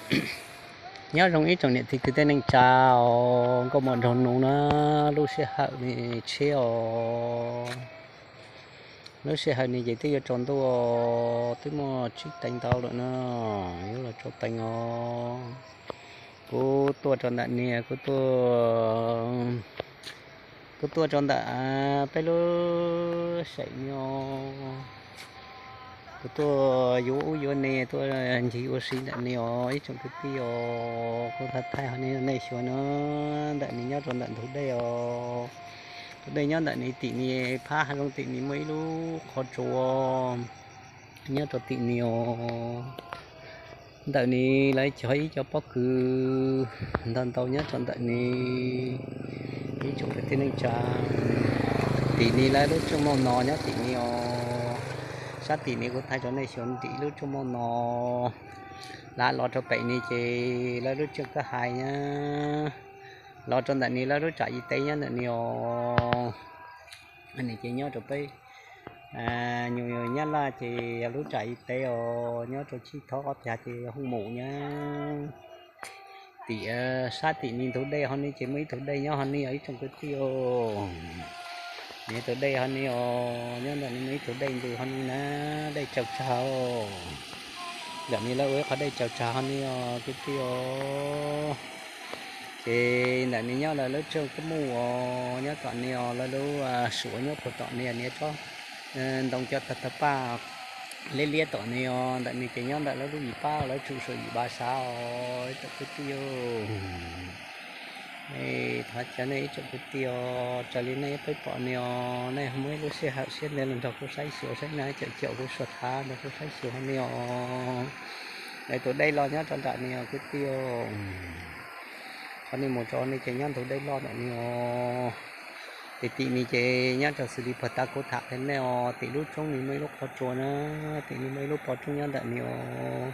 Nyob zoo ib tsoom niam txiv kwv tij neej tsa os, nkauj muam nraug nus na, lub sij hawm ni tshiab os. Lub sij hawm ni ces twb yuav tsaus ntuj, twb muaj tsib teev ntau lawm na, yuav los rau teev os. Kuv tuaj rau ntawm ni, kuv tuaj, kuv tuaj rau ntawm peb lub seem ni os. Kuv tuaj yuav ub yuav ne, tuaj ncig ua si ntawm ni os ib tsoom kwv tij os. Kuv thaij thaij ho nej xyuas na, ntawm ni nyob rau ntawm ntug dej os. Ntug dej nyob ntawm ni, tim ni phab hav zoov tim ni muaj ib lub qhov tsua nyob rau tim ni os. Ntawm ni lawv cog ib co pob kws ntau ntau nyob rau ntawm ni, ib tsoom kwv tij neej tsa. Tim ni lawv lub rooj mauj no nyob tim ni os. Sab tim ni kuv thaij rau nej xyuas tim lub rooj mauj no. Lawv los rau pem ni ces lawv lub rooj kab hais na. Los rau ntawm ni lawv lub tsam yim teb nyob ntawm ni os. Ni ces nyob rau peb nyuam nyab laj ces yog lub tsam yim teb os, nyob rau Chib Thob ob phav ces yog Hooj Mus na. Tim sab tim ni ntug dej ho ni ces muaj ib tug dej nyob ho ni os ib tsoom kwv tij os. Ni tus dej ho ni os, nyob ntawm ni muaj ib tug dej ntws ho ni na, dej tsaws tsag os. Ntawm ni lawv ua ib qhov dej tsaws tsag ho ni os kwv tij os. Ces ntawm ni nyob lawv lub rooj kab muj os, nyob tom ni os, lawv lub suav nyob puag tom ni, niam tsob ntoo cov tag tag paj liab liab tom ni os. Ntawm ni ces nyob ntawm lawv lub yim pab, lawv tsum suav yim pab sav os ib tsoom kwv tij os. Thov caw nej ib tsoom kwv tij os, raws li nej peb pom ni os, nej muaj ib lub sij hawm siab ntev los nrog kuv saib xyuas saib na, caum caum kuv suav thav nrog kuv saib xyuas ho ni os. Lawv tus dej los nyob rau nram ni os kwv tij os. Qhov ni mus rau ni ces nyob ntug dej loj ntawm ni os. Tim tim ni ces nyob rau xws li puag ta kuv tham qhia nej os, tim lub roob ni muaj ib lub qhov tsua na, tim ni muaj ib lub pov roob nyob ntawm ni os.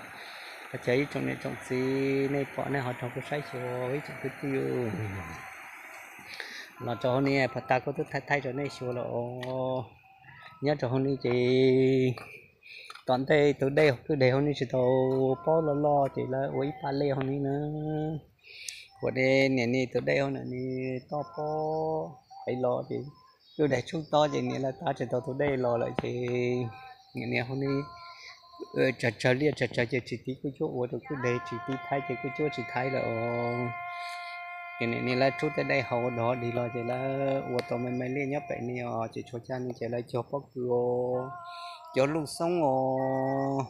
Thov caw ib tsoom niam tsoom txiv nej pom nej ho nrog kuv saib xyuas ib tsoom kwv tij. Los rau hauv ni puag ta kuv twb thaij thaij rau nej xyuas lawm os. Nyob rau hauv ni ces tom ntej tus dej kwj deg hauv ni tsis tau pob loj loj ces lawv ua ib pab lej hauv ni na. Ua de niam ni tus dej hauv ntawm ni toj pob qev los ces kwj deg tshoob tob ces niam lawv tab tsis tau tus dej los lawm ces niam ni hauv ni tsawg tsawg liaj tsawg tsawg ces tsis tiv kuj cuab ua rau kwj deg, tsis tiv thaiv ces kuj cuab tsis thaiv lawm os. Ces niam ni lawv rub tej dej haus dov dig los ces lawv ua tau me me liaj nyob pem ni os, ces tshuav cag ni ces lawv cog pob kws os, cog luj xoob os.